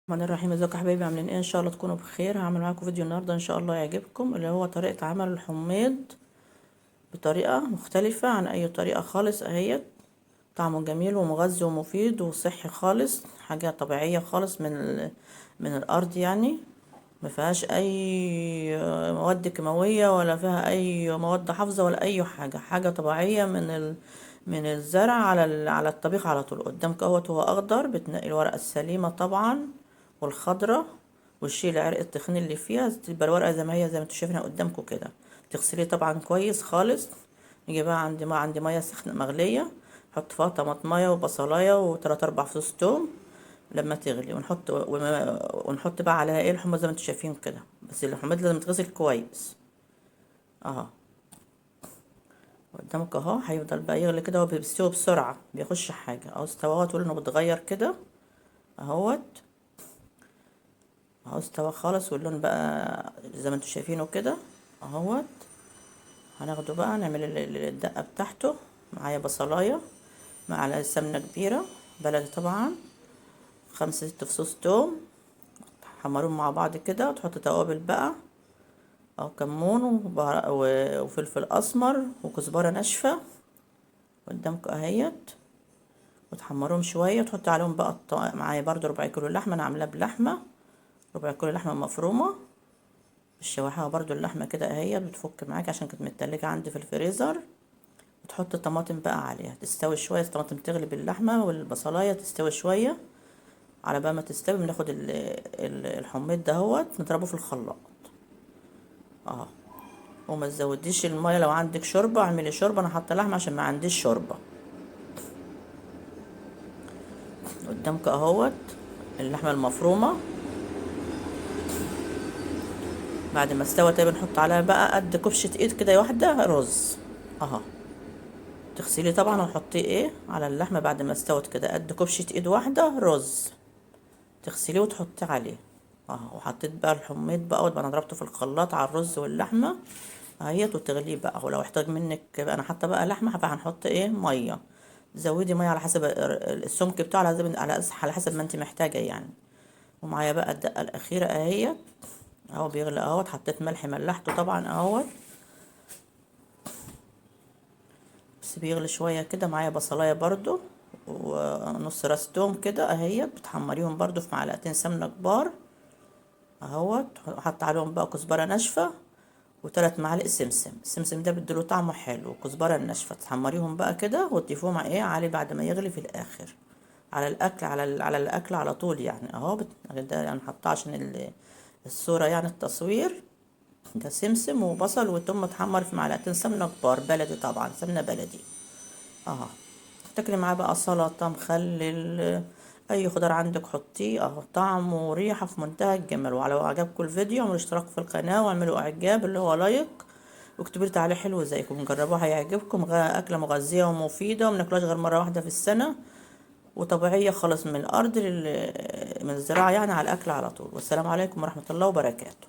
الرحمن الرحيم. ازيكم يا حبايبي؟ عاملين ايه؟ ان شاء الله تكونوا بخير. هعمل معاكم فيديو النهارده ان شاء الله يعجبكم، اللي هو طريقه عمل الحميض بطريقة مختلفة عن اي طريقه خالص. اهيت طعمه جميل ومغذي ومفيد وصحي خالص، حاجة طبيعية خالص من الارض، يعني ما فيهاش اي مواد كيماوية ولا فيها اي مواد حافظه ولا اي حاجة، حاجة طبيعية من الزرع على الطبيخ على طول. قدامك اهوت هو اخضر، بتنقي الورقة السليمة طبعا والخضره وتشيل عرق التخين اللي فيها، تبقى الورقة زي ما هي زي ما انتوا شايفينها قدامكم كده. تغسليه طبعا كويس خالص. نيجي بقى عندي مية سخنة مغليه، نحط فيها طماطميه وبصلايه وتلات اربع فصوص توم لما تغلي، ونحط بقى عليها ايه الحمص زي ما انتوا شايفين كده. بس الحمص لازم يتغسل كويس اهو قدامك اهو. هيفضل بقى يغلي كده، هو بيستوي بسرعة، بيخش حاجة اهو. استوى لونه بيتغير كده اهوت اهو، استوى خالص واللون بقى زي ما انتوا شايفينه كده اهوت. هناخده بقى نعمل الدقة بتاعته. معايا بصلايه، معلقه سمنه كبيرة بلدي طبعا، 5 6 فصوص توم، تحمرهم مع بعض كده، وتحط توابل بقى او كمون وفلفل اسمر وكزبره ناشفة قدامكم اهيت، وتحمرهم شوية وتحط عليهم بقى معايا برضو ربع كيلو لحمه، انا عاملاه بلحمه، ربع كيلو لحمه مفرومه بالشواحه برضو اللحمة كده اهي بتفك معاك عشان كانت متلجه عندي في الفريزر. وتحط الطماطم بقى عليها تستوي شوية، الطماطم تغلي باللحمه والبصلايه تستوي شوية. على بقى ما تستوي بناخد الحميض دهوت نضربه في الخلاط اهو. وما تزوديش المية، لو عندك شوربة اعملي شوربة، انا حاطه لحمه عشان ما عنديش شوربة. قدامك اهوت اللحمة المفرومه بعد ما استوت بنحط عليها بقى قد كبشة ايد كده واحدة رز اهو. تغسليه طبعا وحطيه ايه على اللحمة بعد ما استوت كده، قد كبشة ايد واحدة رز تغسليه وتحطيه عليه اهو. وحطيت بقى الحميض بقى وبقى انا ضربته في الخلاط على الرز واللحمة اهيت، وتغليه بقى. ولو احتاج منك بقى، انا حاطه بقى لحمه فهنحط ايه مية، زودي مية على حسب السمك بتاعه، على حسب ما انت محتاجه يعني. ومعايا بقى الدقة الاخيرة اهيت اهو، بيغلي اهوت. حطيت ملح، ملحته طبعا اهوت، بس بيغلي شوية كده. معايا بصلايه برضو ونص راس توم كده اهيت، بتحمريهم برضو في معلقتين سمنه كبار اهوت. وحط عليهم بقى كزبره ناشفة وثلاث معالق سمسم، السمسم ده بيديله طعمه حلو، والكزبره الناشفه تحمريهم بقى كده وتضيفوهم ايه عليه بعد ما يغلي في الاخر على الاكل، على الاكل على طول يعني اهو. ده يعني حطاه عشان الصورة يعني التصوير. ده سمسم وبصل وتوم متحمر في معلقتين سمنه كبار بلدي طبعا، سمنه بلدي اهو. تاكلي معاه بقى سلطة، مخلل، اي خضار عندك حطيه اهو، طعم وريحه في منتهى الجمال. ولو عجبكم الفيديو اعملوا اشتراك في القناة واعملوا اعجاب اللي هو like، واكتبوا لي تعليق حلو زيكم، جربوها هيعجبكم. اكله مغذيه ومفيدة ومناكلهاش غير مرة واحدة في السنة، وطبيعيه خالص من الارض من الزراعة يعني على الاكل على طول. والسلام عليكم ورحمة الله وبركاته.